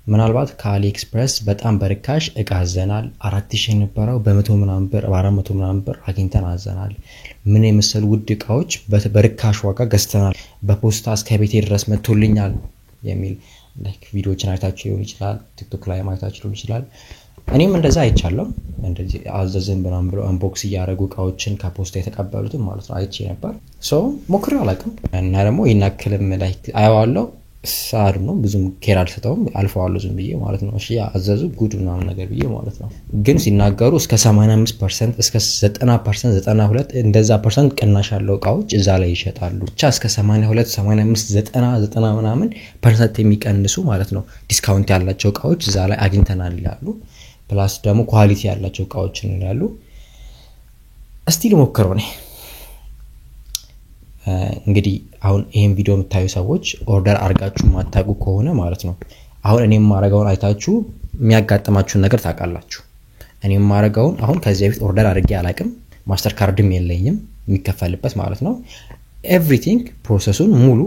ምናልባት ከ AliExpress በጣም በርካሽ እቃ አዘናል። 4000 የነበረው በመቶ ምናምን ብር፣ በ400 ምናምን ብር አግኝተን አዘናል። ምን የመሰሉ ውድ እቃዎች በርካሽ ዋጋ ገዝተናል። በፖስታ እስከ ቤቴ ድረስ መጥቶልኛል የሚል like ቪዲዮዎችን አይታችሁ ሊሆን ይችላል። TikTok ላይ ማየታችሁ ሊሆን ይችላል። እኔም እንደዛ አይቻለሁ። እንደዚህ አዘዝን ምናምን ብለው unbox እያደረጉ እቃዎችን ከፖስታ የተቀበሉትን ማለት ነው አይቼ ነበር። So ሞክሬው አላውቅም እና ደግሞ ይህን ያክልም like አየዋለሁ ሳድ ነው፣ ብዙም care አልሰጠውም፣ አልፈዋለሁ ዝም ብዬ ማለት ነው። እሺ አዘዙ ጉድ ምናምን ነገር ብዬ ማለት ነው። ግን ሲናገሩ እስከ 85%፣ እስከ 90%፣ 92 እንደዛ percent ቅናሽ ያለው እቃዎች እዛ ላይ ይሸጣሉ። ብቻ እስከ 82፣ 85፣ 90፣ 90 ምናምን percent የሚቀንሱ ማለት ነው discount ያላቸው እቃዎች እዛ ላይ አግኝተናል ይላሉ። Plus ደግሞ quality ያላቸው እቃዎችን ይላሉ። እስቲ ልሞክረው እኔ። እንግዲህ አሁን ይሄን ቪዲዮ የምታዩ ሰዎች order አድርጋችሁ ማታውቁ ከሆነ ማለት ነው አሁን እኔ የማረገውን አይታችሁ የሚያጋጥማችሁን ነገር ታውቃላችሁ። እኔ የማረገውን አሁን ከዚህ በፊት order አድርጌ አላቅም፣ Mastercard ም የለኝም የሚከፈልበት ማለት ነው። Everything process ኡን ሙሉ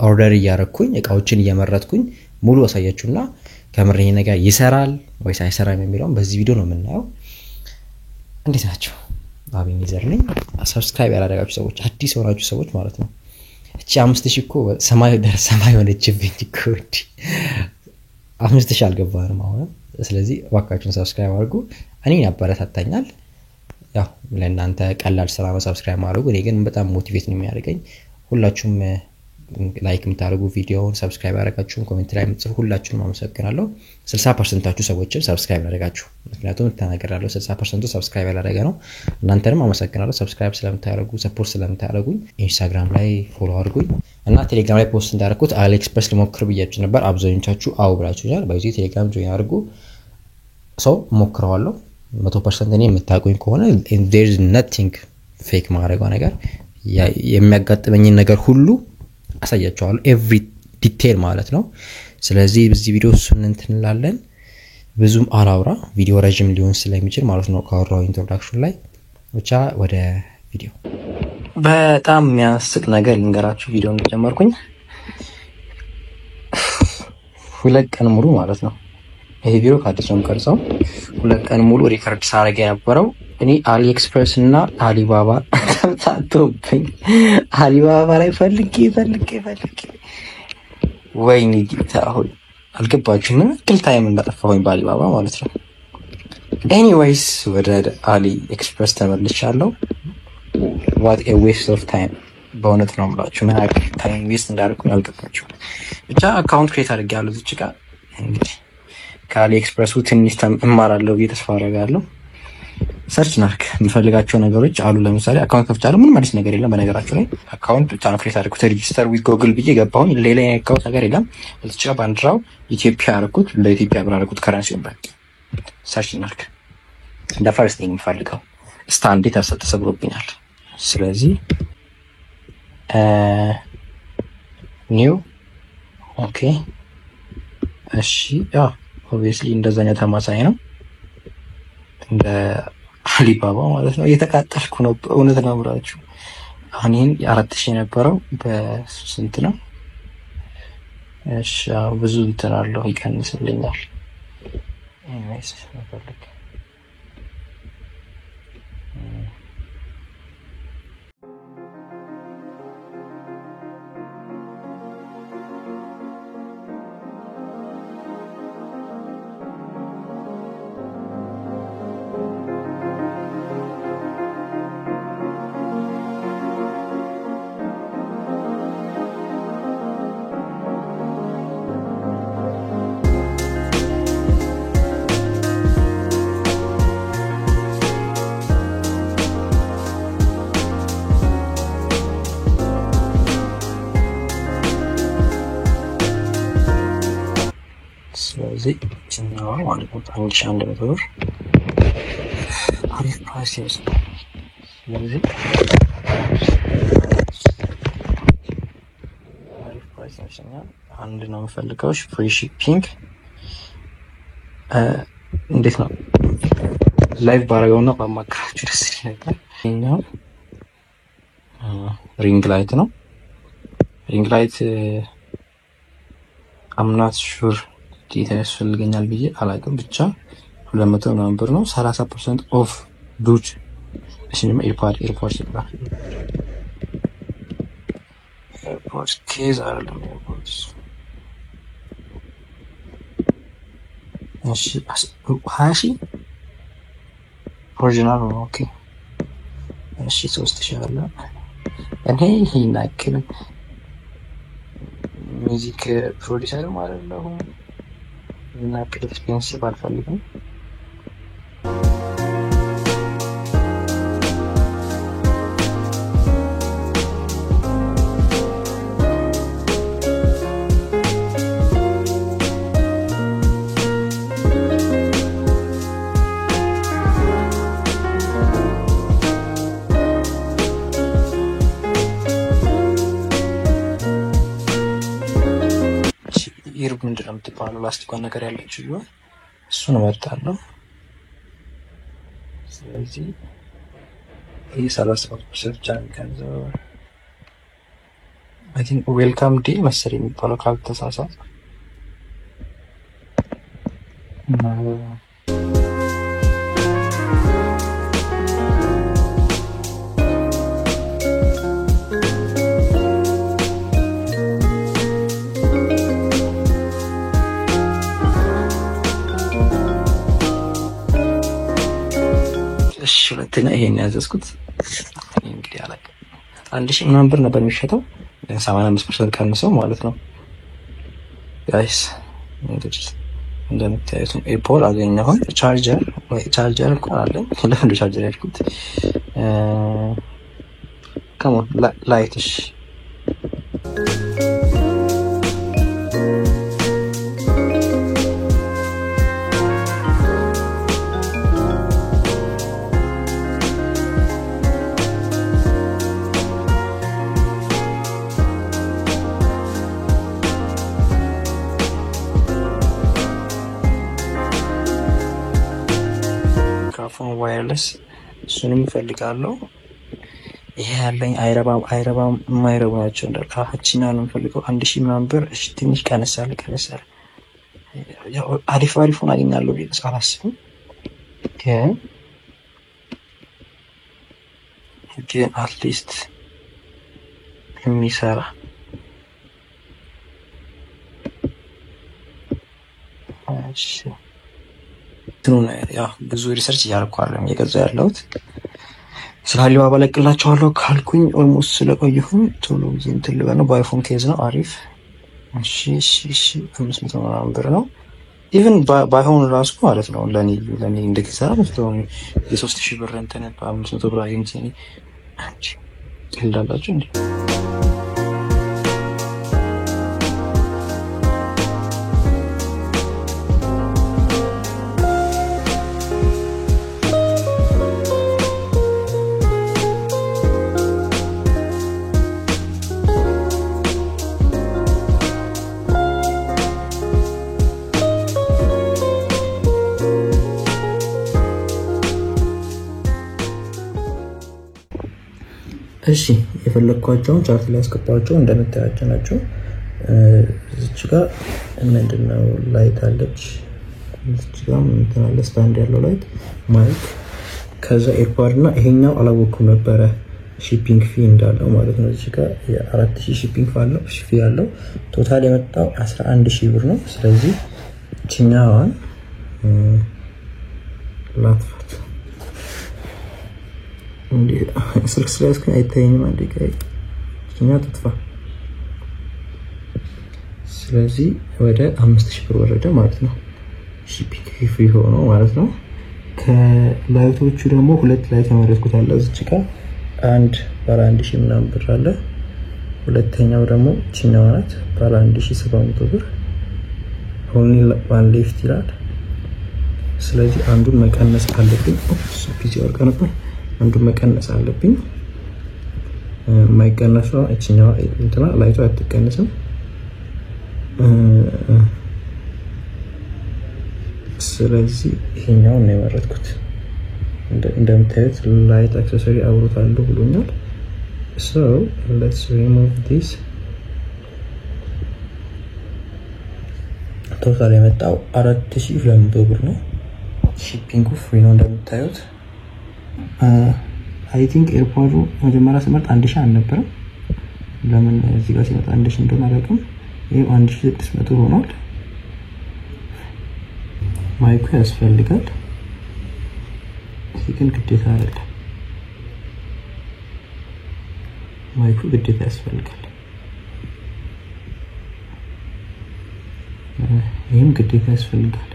order እያረኩኝ እቃዎችን እየመረጥኩኝ ሙሉ አሳያችሁና ከምር ይሄ ነገር ይሰራል ወይስ አይሰራም የሚለውን በዚህ ቪዲዮ ነው የምናየው። እንዴት ናቸው? አቤኔዘር ነኝ። Subscribe ያላደረጋችሁ ሰዎች፣ አዲስ የሆናችሁ ሰዎች ማለት ነው። እቺ 5000 እኮ ሰማይ ሰማይ ሆነችብኝ እኮ፣ 5000 አልገባንም አሁንም። ስለዚህ እባካችሁን subscribe አድርጉ፣ እኔን ያበረታታኛል። ያው ለእናንተ ቀላል ስራ ነው subscribe ማድረጉ፣ እኔ ግን በጣም motivate ነው የሚያደርገኝ። ሁላችሁም like የምታደርጉ፣ ቪዲዮውን subscribe ያደረጋችሁን፣ comment ላይ የምትጽፉ ሁላችሁንም አመሰግናለሁ። 60 percent ኣችሁ ሰዎችም subscribe ያደረጋችሁ፣ ምክንያቱም ተናገራለሁ፣ 60 percent ኡ subscribe ያላደረገ ነው። እናንተንም አመሰግናለሁ subscribe ስለምታደርጉ፣ support ስለምታደርጉኝ። Instagram ላይ follow አድርጉኝ እና ቴሌግራም ላይ post እንዳደረኩት AliExpress ልሞክር ብያችሁ ነበር። አብዛኞቻችሁ አዎ ብላችሁኛል። በዚህ ቴሌግራም join አድርጉ። So ሞክረዋለሁ 100%። እኔ የምታውቁኝ ከሆነ there's nothing fake ማድረገው ነገር፣ የሚያጋጥመኝን ነገር ሁሉ አሳያቸዋለሁ every detail ማለት ነው። ስለዚህ በዚህ ቪዲዮ እሱን እንትን እንላለን። ብዙም አላውራ፣ ቪዲዮ ረዥም ሊሆን ስለሚችል ማለት ነው ካወራው introduction ላይ። ብቻ ወደ ቪዲዮ። በጣም የሚያስቅ ነገር ልንገራችሁ። ቪዲዮ እንደጀመርኩኝ 2 ቀን ሙሉ ማለት ነው። ይሄ ቪዲዮ ከአዲስ ነው የምቀርጸው። 2 ቀን ሙሉ record ሳረግ የነበረው እኔ AliExpress እና አሊባባ ተምታቶብኝ አሊባባ ላይ ፈልጌ ፈልጌ ፈልጌ፣ ወይኔ ጌታ ሆይ፣ አልገባችሁም ምን ያክል time እንዳጠፋሁኝ በአሊባባ ማለት ነው። Anyways ወደ AliExpress ተመልሻለሁ። What a waste of time፣ በእውነት ነው የምላችሁ። ምን ያክል time waste እንዳደረኩኝ አልገባችሁም። ብቻ account create አድርጌያለሁ። እዚች ጋር እንግዲህ ከ AliExpress ኡ ትንሽ እማራለሁ ብዬ ተስፋ አደርጋለሁ። Search ናርክ፣ የምፈልጋቸው ነገሮች አሉ። ለምሳሌ account ከፍቻለሁ። ምንም አዲስ ነገር የለም። በነገራችሁ ላይ account ብቻ ነው create አድርኩት። Register with Google ብዬ ገባሁኝ። ሌላ የነካሁት ነገር የለም። እዚች ጋር ባንዲራው ኢትዮጵያ አደረኩት። ለኢትዮጵያ ብር አደረኩት። Currency ውን በቃ search ናርክ። እንደ first thing የምፈልገው stand ኤ ተሰብሮብኛል። ስለዚህ new፣ okay፣ እሺ፣ obviously እንደዛኛው ተመሳሳይ ነው እንደ አሊባባ ማለት ነው። እየተቃጠልኩ ነው፣ በእውነት ነው ብላችሁ። አሁን ይህን የ4000 የነበረው በስንት ነው? እሺ ብዙ እንትን አለው፣ ይቀንስልኛል። Anyways መፈልግ ስለዚህ ይችኛዋ ማለት ነው 1100 ብር አሪፍ price ይመስላል። ስለዚህ አሪፍ price ይመስለኛል። አንድ ነው የምፈልገው። Free shipping። እንዴት ነው? Live ባረገውና ባማከራችሁ ደስ ይለኝ ነበር። ይኸኛው ring light ነው። Ring light I'm not sure። ግዴታ ያስፈልገኛል ብዬ አላውቅም። ብቻ 200 ምናምን ብር ነው። 30% off dude። እሺ ደግሞ AirPod ይባላል። AirPod case አይደለም AirPod። እሺ 20,000 original ነው። Okay እሺ 3,000 አለ። እኔ ይሄን ያክል music producer ም አይደለሁም እና expensive አልፈልግም። ear ምንድን ነው የምትባለው ላስቲኳን ነገር ያለችው ይሆን እሱን እመርጣለሁ። ስለዚህ ይህ 37% ብቻ ነው የሚቀንሰው። I think welcome deal መሰለኝ የሚባለው ካልተሳሳትኩ። እሺ ሁለተኛ ይሄን ያዘዝኩት እንግዲህ አላውቅም። 1,000 ምናምን ብር ነበር የሚሸጠው 85% ቀንሰው ማለት ነው። Guys እንግዲህ እንደምታዩት AirPod አገኘሁኝ። ቻርጀር ወይ ቻርጀር እንኳን አለኝ። ለምንድን ቻርጀር ያልኩት? Come on light። እሺ microphone wireless እሱንም እፈልጋለሁ። ይሄ ያለኝ አይረባም አይረባም የማይረቡ ናቸው እንዳለ። ቺና ነው የምፈልገው 1,000 ምናምን ብር። እሺ ትንሽ ቀነስ አለ ቀነስ አለ። ያው አሪፍ አሪፉን አገኛለሁ ብዬ አላስብም፣ ግን ግን at least የሚሰራ። እሺ እንትኑን ያው ብዙ research እያደረኩ አይደለም እየገዛሁ ያለሁት። ስለ አሊባባ ለቅላቸዋለሁ ካልኩኝ almost ስለቆየሁኝ ቶሎ ብዬ እንትን ልበል ነው። በ iPhone case ነው አሪፍ። እሺ እሺ እሺ 500 ምናምን ብር ነው። Even ባይሆን ራሱ ማለት ነው ለኔ እንደ ኪሳራ የ3,000 ብር እንትን በ500 ብር አግኝቼ እኔ አንቺ ትላላችሁ እንዴ? እሺ የፈለኳቸውን chart ላይ ያስገባቸው እንደምታያቸው ናቸው። እዚች ጋር ምንድነው light አለች። እዚች ጋር እንትን አለ stand ያለው light mic፣ ከዛ AirPod እና ይሄኛው አላወኩም ነበረ shipping fee እንዳለው ማለት ነው። እዚህ ጋር የ4,000 shipping fee አለው። Total የመጣው 11,000 ብር ነው። ስለዚህ ችኛዋን ላጥፋት። እንዴ ስልክ ስለያዝኩኝ አይታየኝም። አንዴ ቆይ ችኛ ትጥፋ። ስለዚህ ወደ 5,000 ብር ወረደ ማለት ነው። Shipping free ሆኖ ማለት ነው። ከ light ኦቹ ደግሞ ሁለት light የመረጥኩት አለ። እዚች ጋር አንድ ባለ 1,000 ምናምን ብር አለ። ሁለተኛው ደግሞ ችኛዋ ናት ባለ 1,700 ብር። Only one left ይላል። ስለዚህ አንዱን መቀነስ አለብኝ። Oops ፒሲ ወርቀ ነበር። አንዱን መቀነስ አለብኝ። የማይቀነሰው እችኛዋ እንትና light ኡ አትቀነስም። ስለዚህ ይሄኛውን ነው የመረጥኩት። እንደምታዩት light accessory አብሮት አለው ብሎኛል። So let's remove this. Total የመጣው 4200 ብር ነው። Shipping ኡ free ነው እንደምታዩት። I think AirPod ኡ መጀመሪያ ስመርጥ 1000 አልነበረም። ለምን እዚህ ጋር ሲመጣ 1000 እንደሆነ አላውቅም። ይሄው 1600 ሆኗል። Mic ኡ ያስፈልጋል። ይሄ ግን ግዴታ አይደለም። Mic ኡ ግዴታ ያስፈልጋል። ይሄም ግዴታ ያስፈልጋል።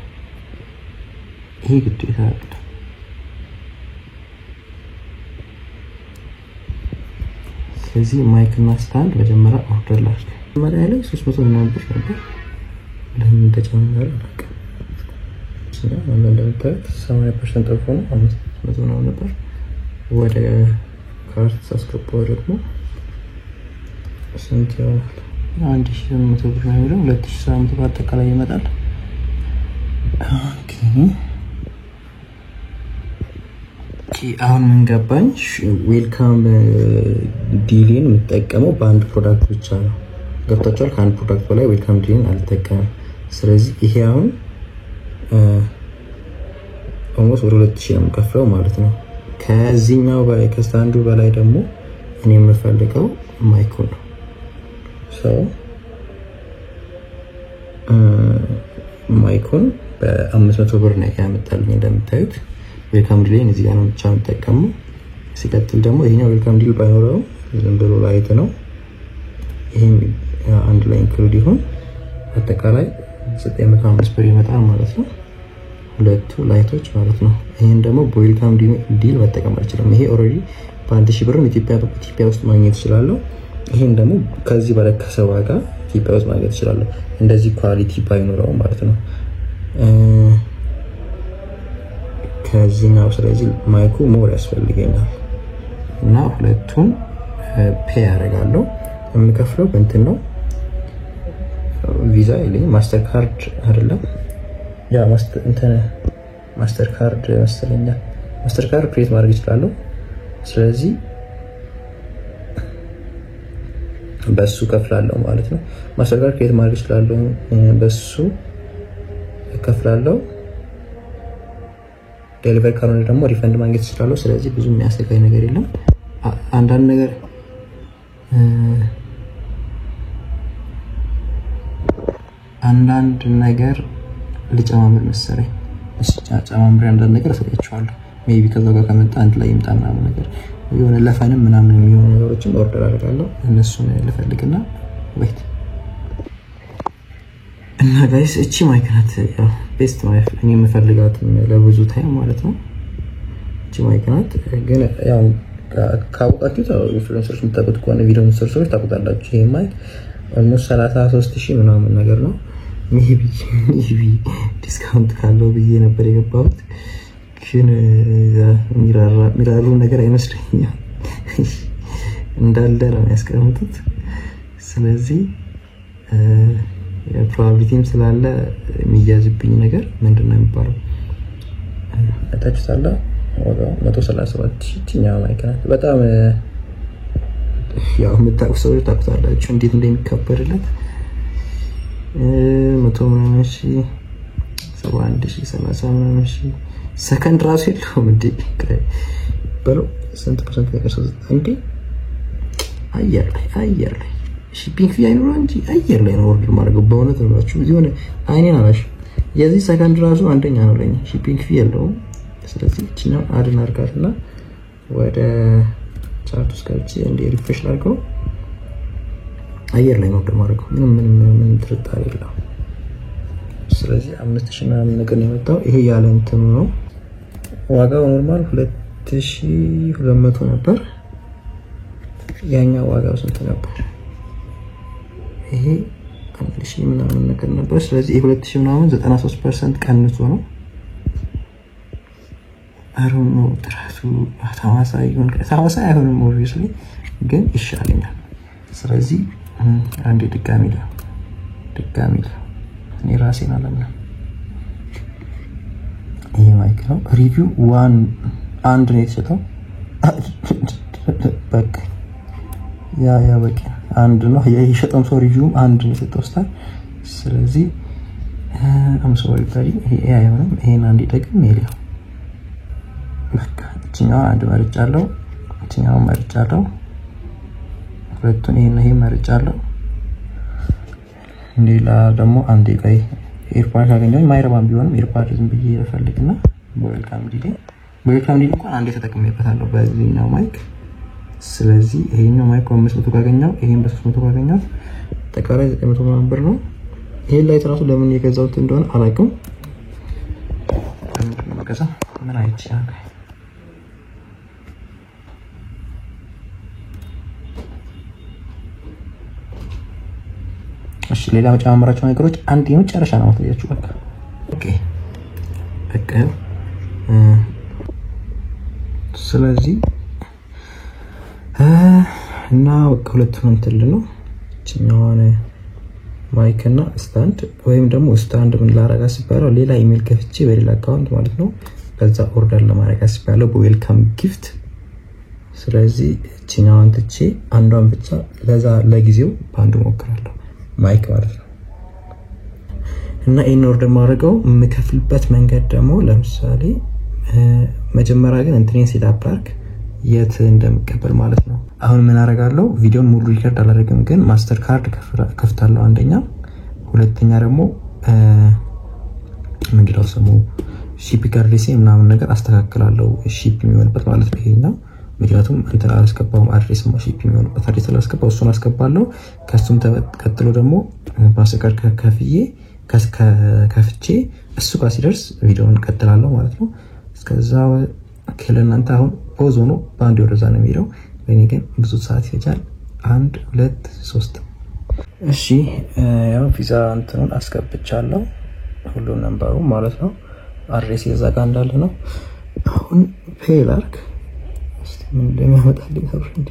ይሄ ግዴታ አይደለም። ስለዚህ mic እና stand መጀመሪያ order ላድርግ። መጀመሪያ ላይ 300 ምናምን ብር ነበር። ለምን ተጨመረ አላውቅም። እንደምታዩት 80% off ሆኖ 500 ምናምን ነበር። ወደ cart ሳስገባው ደግሞ ስንት ይሆናል? 1800 ብር ነው የሚለው፣ 2700 በአጠቃላይ ይመጣል። Okay አሁን ምን ገባኝ፣ welcome deal ን የምጠቀመው በአንድ product ብቻ ነው። ገብታችኋል? ከአንድ product በላይ welcome deal ን አልጠቀምም። ስለዚህ ይሄ አሁን almost ወደ 2000 ነው የምከፍለው ማለት ነው። ከዚህኛው በላይ ከ stand ኡ በላይ ደግሞ እኔ የምፈልገው mic ኡን ነው። So Mic ኡን በ500 ብር ነው ያመጣልኝ እንደምታዩት። Welcome deal ን እዚህ ጋር ነው ብቻ የምጠቀመው። ሲቀጥል ደግሞ ይሄኛው welcome deal ባይኖረው ዝም ብሎ light ነው። ይሄም አንድ ላይ include ይሁን አጠቃላይ 905 ብር ይመጣል ማለት ነው። ሁለቱ light ኦች ማለት ነው። ይሄን ደግሞ በ welcome deal መጠቀም አልችልም። ይሄ already በ1000 ብርም ኢትዮጵያ ውስጥ ማግኘት እችላለሁ። ይሄን ደግሞ ከዚህ በረከሰ ዋጋ ኢትዮጵያ ውስጥ ማግኘት እችላለሁ። እንደዚህ quality ባይኖረው ማለት ነው። ከዚህኛው ስለዚህ mic ኡ more ያስፈልገኛል እና ሁለቱን pay ያደርጋለሁ። የምከፍለው በእንትን ነው፣ ቪዛ የለኝም፣ Mastercard አይደለም፣ ያ እንትን Mastercard መሰለኛል። Mastercard create ማድረግ እችላለሁ። ስለዚህ በሱ ከፍላለሁ ማለት ነው። Mastercard create ማድረግ እችላለሁ፣ በሱ ከፍላለሁ። Deliver ካልሆነ ደግሞ refund ማግኘት እችላለሁ። ስለዚህ ብዙ የሚያሰጋኝ ነገር የለም። አንዳንድ ነገር አንዳንድ ነገር ልጨማምር መሰለኝ። እሺ ጨማምሬ አንዳንድ ነገር አሳያችኋለሁ። Maybe ከዛ ጋር ከመጣ አንድ ላይ ይምጣ ምናምን ነገር የሆነ ለ fun ም ምናምን የሚሆኑ ነገሮችን order አደርጋለሁ። እነሱን ልፈልግና wait እና guys እቺ mic ናት ያው best mic እኔ የምፈልጋት ለብዙ time ማለት ነው። እቺ mic ናት። ግን ያው ካወቃችሁት influencer ኦች የምታውቁት ከሆነ ቪዲዮ የምትሰሩ ሰዎች ታውቁታላችሁ። ይሄ mic almost 33,000 ምናምን ነገር ነው። Maybe discount ካለው ብዬ ነበር የገባሁት፣ ግን የሚራሩ ነገር አይመስለኝም። እንዳለ ነው የሚያስቀምጡት። ስለዚህ probability ም ስላለ የሚያዝብኝ ነገር ምንድን ነው የሚባለው? አይታችሁታል። ዋጋው 137,000። ይችኛዋ mic ናት። በጣም ያው የምታውቁ ሰዎች ታውቁታላችሁ እንዴት እንደሚከበርለት። 100 ምናምን ሺህ፣ 71,000፣ 30 ምናምን ሺህ። ሰከንድ ራሱ የለውም እንዴ በለው። ስንት percent ነገር እንዴ? አየር ላይ አየር ላይ shipping fee አይኖረው እንጂ አየር ላይ ነው order ማድረገው። በእውነት ነው ብላችሁ የሆነ አይኔን አላሽ። የዚህ ሰከንድ ራሱ አንደኛ ነው ለኛ፣ shipping fee የለውም። ስለዚህ እቺኛው add እናድርጋትና ወደ cart ውስጥ ገብቼ እንደ refresh ላድርገው። አየር ላይ ነው order ማድረገው። ምንም ምንም ምንም ጥርጣሬ የለውም። ስለዚህ 5000 ምናምን ነገር ነው የመጣው። ይሄ ያለ እንትኑ ነው። ዋጋው normal 2200 ነበር። ያኛው ዋጋው ስንት ነበር? ይሄ 1000 ምናምን ነገር ነበር። ስለዚህ የ2000 ምናምን 93% ቀንሶ ነው። አሮን ነው ጥራቱ ተመሳሳይ ይሁን ተመሳሳይ አይሆንም፣ obviously ግን ይሻለኛል። ስለዚህ አንዴ ድጋሚ እኔ ራሴን አላምንም። ይሄ mic ነው። Review one አንድ ነው የተሰጠው። በቃ ያ ያ በቂ አንድ ነው። የሸጠውም ሰው review ም አንድ ነው የሰጠው star። ስለዚህ I'm sorry buddy፣ ይሄ አይሆንም። ይሄን አንዴ ደግሜ ይኸው በቃ እችኛዋን አንድ መርጫለሁ፣ እችኛዋን መርጫለሁ፣ ሁለቱን ይሄን ይሄን መርጫለሁ። ሌላ ደግሞ አንዴ ቆይ AirPod ካገኘሁኝ ማይረባም ቢሆንም AirPod ዝም ብዬ እፈልግና በ welcome delay፣ በ welcome delay እንኳን አንዴ ተጠቅሜበታለሁ በዚህኛው mic። ስለዚህ ይሄኛው mic 500 ካገኘው፣ ይሄን በ300 ካገኘው አጠቃላይ 900 ምናምን ብር ነው። ይሄን light ራሱ ለምን የገዛሁት እንደሆነ አላውቅም። ለምንድን ነው የምገዛው? ምን አይቼ? እሺ ሌላ መጨማመራቸው ነገሮች አንድ የመጨረሻ ነው ማሳያችሁ። በቃ okay በቃ ስለዚህ እና በቃ ሁለቱን እንትን ነው፣ እችኛዋን mic እና stand፣ ወይም ደግሞ stand ምን ላረግ አስቤያለሁ፣ ሌላ ኢሜል ከፍቼ በሌላ account ማለት ነው በዛ order ለማድረግ አስቤያለሁ በ welcome gift። ስለዚህ እችኛዋን ትቼ አንዷን ብቻ ለዛ ለጊዜው በአንዱ ሞክራለሁ mic ማለት ነው። እና ይሄን order ማድረገው የምከፍልበት መንገድ ደግሞ ለምሳሌ መጀመሪያ ግን እንትኔን set up ላድርግ የት እንደምቀበል ማለት ነው። አሁን ምን አደርጋለሁ? ቪዲዮን ሙሉ record አላደርግም፣ ግን Mastercard ከፍታለሁ አንደኛ፣ ሁለተኛ ደግሞ ምንድነው ስሙ shipping address ምናምን ነገር አስተካክላለሁ፣ ship የሚሆንበት ማለት ነው ይሄኛው። ምክንያቱም እንትን አላስገባውም፣ address ship የሚሆንበት address አላስገባው፣ እሱን አስገባለሁ። ከሱም ቀጥሎ ደግሞ Mastercard ከፍዬ ከፍቼ እሱ ጋር ሲደርስ ቪዲዮውን እቀጥላለሁ ማለት ነው። እስከዛ ለእናንተ አሁን pause ሆኖ በአንድ ወደዛ ነው የሚሄደው። ለእኔ ግን ብዙ ሰዓት ይፈጃል። አንድ ሁለት ሶስት። እሺ ያው ቪዛ እንትኑን አስገብቻለሁ፣ ሁሉም number ኡ ማለት ነው። Address የዛ ጋር እንዳለ ነው። አሁን pay ላርግ፣ እስቲ ምን እንደሚያመጣልኝ አብረን።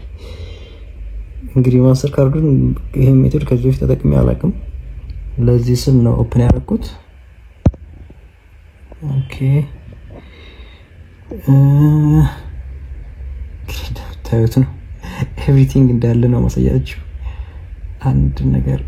እንግዲህ Mastercard ኡን ይሄን method ከዚህ በፊት ተጠቅሜ አላውቅም። ለዚህ ስል ነው open ያደረኩት። Okay እንደምታዩት ነው። Everything እንዳለ ነው ማሳያችሁ። አንድ ነገር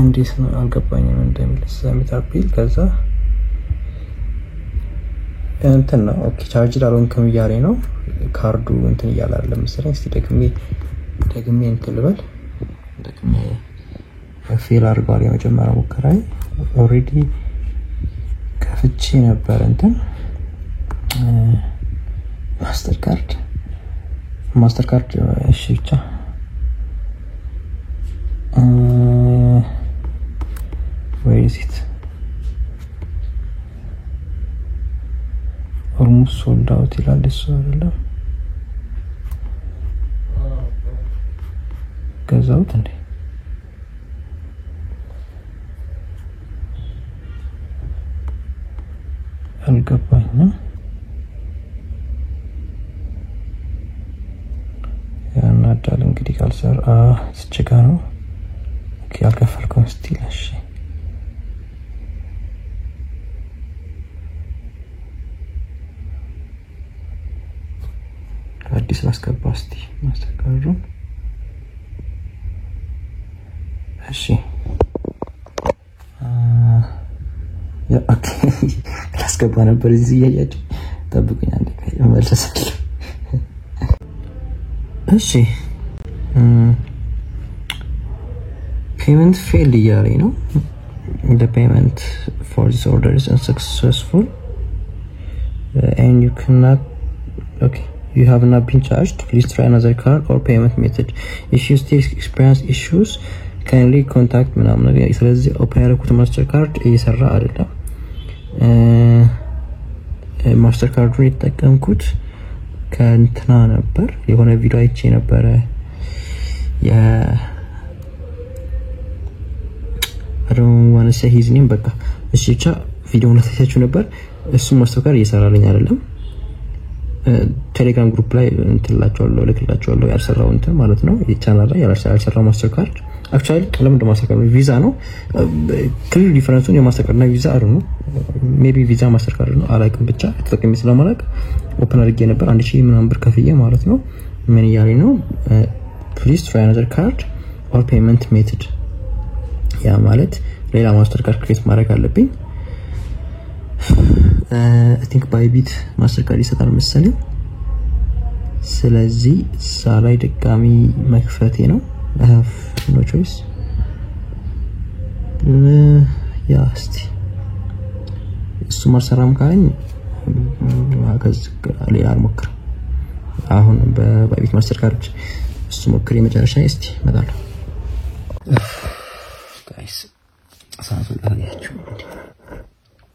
እንዴት ነው አልገባኝም። እንደሚል submit appeal ከዛ እንትን ነው። Okay charge አልሆንክም እያለኝ ነው። ካርዱ እንትን እያለ አይደለም መሰለኝ። እስቲ ደግሜ ደግሜ እንትን ልበል። ደግሜ fail አድርገዋል። የመጀመሪያ ሙከራዬ already ከፍቼ ነበር እንትን Mastercard። እሺ ብቻ where is it? Almost sold out ይላል። እሱ አይደለም ገዛሁት እንዴ? አልገባኝም። ያናዳል እንግዲህ ካልሰራ ስችጋ ነው። Okay አልከፈልኩም still። እሺ አዲስ ላስገባ እስቲ Mastercard ኡን። እሺ okay ላስገባ ነበር እዚህ እያያችሁ ጠብቁኝ፣ አንዴ እመለሳለሁ። እሺ payment failed እያለኝ ነው። The payment for this order is unsuccessful and you cannot okay you have not been charged. Please try another card or payment method. If you still experience issues, kindly contact ምናምን ነገር። ስለዚህ open ያደረኩት Mastercard እየሰራ አይደለም። Mastercard ኡን የተጠቀምኩት ከእንትና ነበር፣ የሆነ ቪዲዮ አይቼ ነበረ የ I don't wanna say his name። በቃ እሺ ብቻ ቪዲዮውን ላሳያችሁ ነበር። እሱም Mastercard እየሰራልኝ አይደለም። ቴሌግራም group ላይ እንትላቸዋለሁ፣ ልክላቸዋለሁ። ያልሰራው እንትን ማለት ነው፣ ቻናል ላይ ያልሰራው ማስተር ካርድ። Actually ለምንድን ማስተር ካርድ? ቪዛ ነው። Clear difference ኡን የማስተር ካርድ እና ቪዛ አሩ ነው። Maybe ቪዛ ማስተር ካርድ ነው፣ አላውቅም። ብቻ ተጠቅሜ ስለማላውቅ open አድርጌ ነበር፣ 1000 ምናምን ብር ከፍዬ ማለት ነው። ምን እያለኝ ነው? "Please try another card or payment method።" ያ ማለት ሌላ ማስተር ካርድ create ማድረግ አለብኝ። I think ባይቢት ማስተር ካርድ ይሰጣል መሰለኝ። ስለዚህ እዛ ላይ ድጋሚ መክፈቴ ነው። No choice። Yeah፣ እስቲ እሱም አልሰራም ካለኝ ከዚህ ሌላ አልሞክርም። አሁን በባይቢት ማስተር ካርድ እሱ ሞክር የመጨረሻ፣ እስቲ እመጣለሁ። Guys፣ ሰዓቱ ላሳያችሁ፣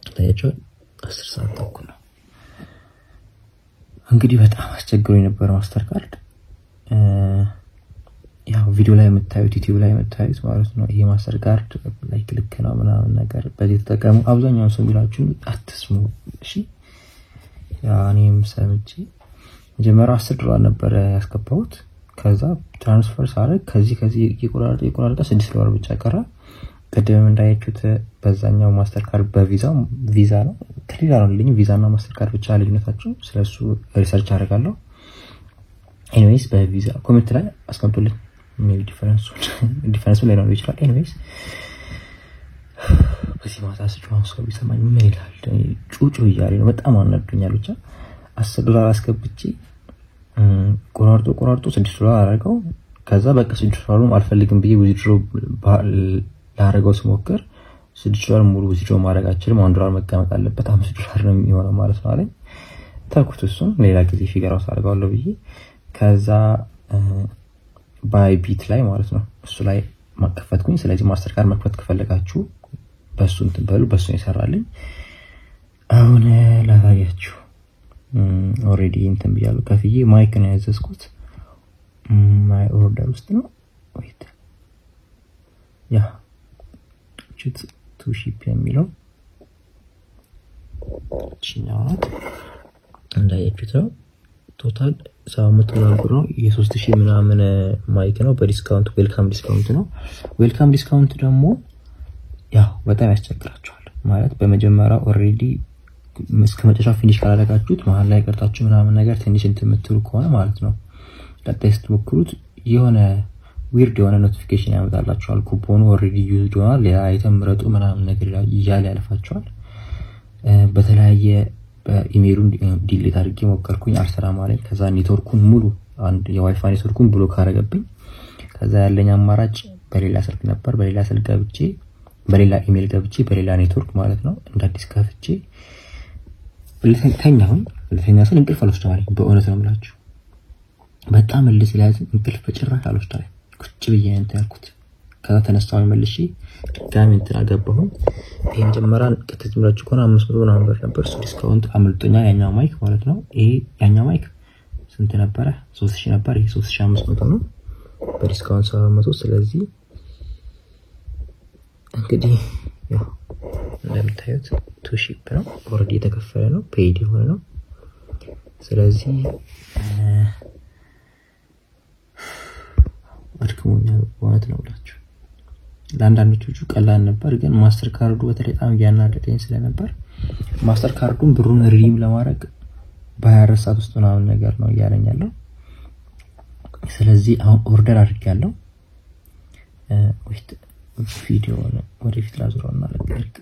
ታያችሁ፣ 10 ሰዓት ተኩል ነው። እንግዲህ በጣም አስቸግሮ የነበረ ማስተር ካርድ፣ ያው ቪዲዮ ላይ የምታዩት፣ ዩቲዩብ ላይ የምታዩት ማለት ነው። ይሄ ማስተር ካርድ like ልክ ነው ምናምን ነገር፣ በዚህ ተጠቀሙ። አብዛኛውን ሰው የሚላችሁን አትስሙ። እሺ፣ yeah፣ እኔም ሰምቼ መጀመሪያው 10 ዶላር ነበረ ያስገባሁት። ከዛ transfer ሳደርግ ከዚህ ከዚህ እየቆራረጠ እየቆራረጠ 6 ዶላር ብቻ ቀረ። ቅድምም እንዳያችሁት በዛኛው ማስተር ካርድ በቪዛ፣ ቪዛ ነው፣ clear አልሆነልኝም። ቪዛ እና ማስተር ካርድ ብቻ ልዩነታቸው፣ ስለሱ research አደርጋለሁ። Anyways በቪዛ comment ላይ አስቀምጡልኝ። Maybe difference ኡ ላይኖር ይችላል። Anyways በዚህ ማታ ስጮህ ሰው ቢሰማኝ ምን ይላል? ጩጩ እያለ ነው። በጣም አናዶኛል። ብቻ 10 ዶላር አስገብቼ ቆራርጦ ቆራርጦ 6 ዶላር አደረገው። ከዛ በቃ 6 ዶላሩም አልፈልግም ብዬ withdraw ላደረገው ስሞክር 6 ዶላር ሙሉ withdraw ማድረግ አልችልም፣ 1 ዶላር መቀመጥ አለበት፣ 5 ዶላር ነው የሚሆነው ማለት ነው አለኝ። ተውኩት። እሱን ሌላ ጊዜ figure out አድርገዋለሁ ብዬ ከዛ ባይቢት ላይ ማለት ነው እሱ ላይ ከፈትኩኝ። ስለዚህ ማስተር ካርድ መክፈት ከፈለጋችሁ በሱ እንትን በሉ፣ በሱ ነው የሰራልኝ። አሁን ላሳያችሁ። Already እንትን ብያለሁ፣ ከፍዬ mic ነው ያዘዝኩት። My order ውስጥ ነው። Wait፣ yeah፣ ቹት to ship የሚለው እቺኛዋ ናት። እንዳያችሁት ነው። Total 700 ዶላር ብር ነው። የ3000 ምናምን mic ነው። በ discount፣ welcome discount ነው። Welcome discount ደግሞ ያው በጣም ያስቸግራቸዋል ማለት በመጀመሪያ already እስከ መጨረሻው finish ካላደረጋችሁት፣ መሀል ላይ ቀርታችሁ ምናምን ነገር ትንሽ እንትን የምትሉ ከሆነ ማለት ነው፣ ቀጣይ ስትሞክሩት የሆነ weird የሆነ notification ያመጣላችኋል። Coupon ኑ already used ሆኗል፣ ሌላ item ምረጡ ምናምን ነገር እያለ ያልፋቸዋል። በተለያየ በ email ኡን delete አድርጌ ሞከርኩኝ፣ አልሰራም አለኝ። ከዛ ኔትወርኩን ሙሉ አንድ የ WiFi network ኡን block አደረገብኝ። ከዛ ያለኝ አማራጭ በሌላ ስልክ ነበር። በሌላ ስልክ ገብቼ፣ በሌላ ኢሜል ገብቼ፣ በሌላ ኔትወርክ ማለት ነው፣ እንደ አዲስ ከፍቼ ተኛሁኝ። ልተኛ ስል እንቅልፍ አልወስድም አለኝ። በእውነት ነው የምላችሁ፣ በጣም እልህ ስለያዘኝ እንቅልፍ በጭራሽ አልወስድም አለኝ። ቁጭ ብዬ እንትን ያልኩት። ከዛ ተነሳሁኝ፣ መልሼ ድጋሚ እንትን አልገባሁም። ይሄ መጀመሪያ ቅትት ብላችሁ ከሆነ 500 ምናምን ብር ነበር። እሱ discount አምልጦኛል። ያኛው mic ማለት ነው። ይሄ ያኛው mic ስንት ነበረ? 3000 ነበር። ይሄ 3500 ነው። በ discount 700። ስለዚህ እንግዲህ ያው እንደምታዩት to ship ነው። Already የተከፈለ ነው፣ paid የሆነ ነው። ስለዚህ አድክሞኛል፣ በእውነት ነው ብላችሁ። ለአንዳንዶቹ ቀላል ነበር፣ ግን ማስተር ካርዱ በተለይ በጣም እያናደደኝ ስለነበር ማስተር ካርዱን ብሩን redeem ለማድረግ በ24 ሰዓት ውስጥ ምናምን ነገር ነው እያለኝ ያለው። ስለዚህ አሁን order አድርጌያለሁ። Wait፣ ቪዲዮ ወደፊት ላዙረውና ልቅ።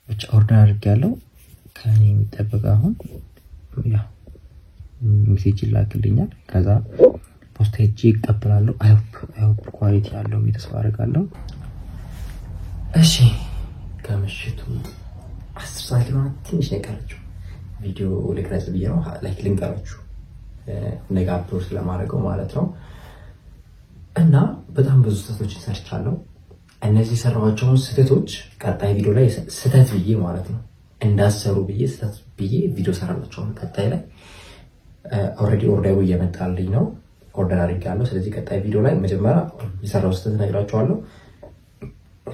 ብቻ order አድርጌያለሁ። ከእኔ የሚጠበቅ አሁን ያው message ይላክልኛል። ከዛ ፖስታ ሄጄ ይቀበላለሁ። I hope quality ያለው ተስፋ አደርጋለሁ። እሺ፣ ከምሽቱ 10 ሰዓት ሊሆን ትንሽ ነው የቀረችው። ቪዲዮ ልቅረጽ ብዬ ነው፣ like ልንገራችሁ፣ ነገ upload ስለማድረገው ማለት ነው። እና በጣም ብዙ ስህተቶችን ሰርቻለሁ። እነዚህ የሰራኋቸውን ስህተቶች ቀጣይ ቪዲዮ ላይ ስህተት ብዬ ማለት ነው፣ እንዳሰሩ ብዬ፣ ስህተት ብዬ ቪዲዮ ሰራላቸዋለሁ። ቀጣይ ላይ already order ኡ እየመጣልኝ ነው። Order አድርጌያለሁ። ስለዚህ ቀጣይ ቪዲዮ ላይ መጀመሪያ የሰራው ስህተት እነግራቸዋለሁ።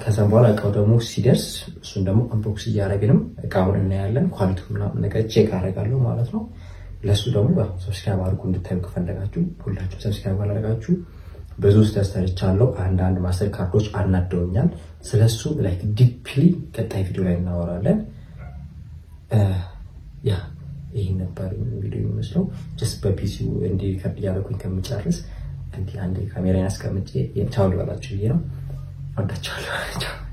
ከዛም በኋላ እቃው ደግሞ ሲደርስ እሱን ደግሞ unbox እያደረግንም እቃውን እናያለን። Quality ምናምን ነገር check አደርጋለሁ ማለት ነው። ለእሱ ደግሞ subscribe አድርጉ እንድታዩ ከፈለጋችሁ። ሁላችሁ subscribe አላደረጋችሁ ብዙ ስህተት ሰርቻለሁ። አንዳንድ ማስተር ካርዶች አናደውኛል። ስለሱ like deeply ቀጣይ ቪዲዮ ላይ እናወራለን። Yeah፣ ይህን ነበር ቪዲዮ የሚመስለው። Just በ PC ው እንዲህ record እያደረኩኝ ከምጨርስ እንዲህ አንድ ካሜራን አስቀምጬ ቻው ልበላችሁ ብዬ ነው። ወዳችኋለሁ።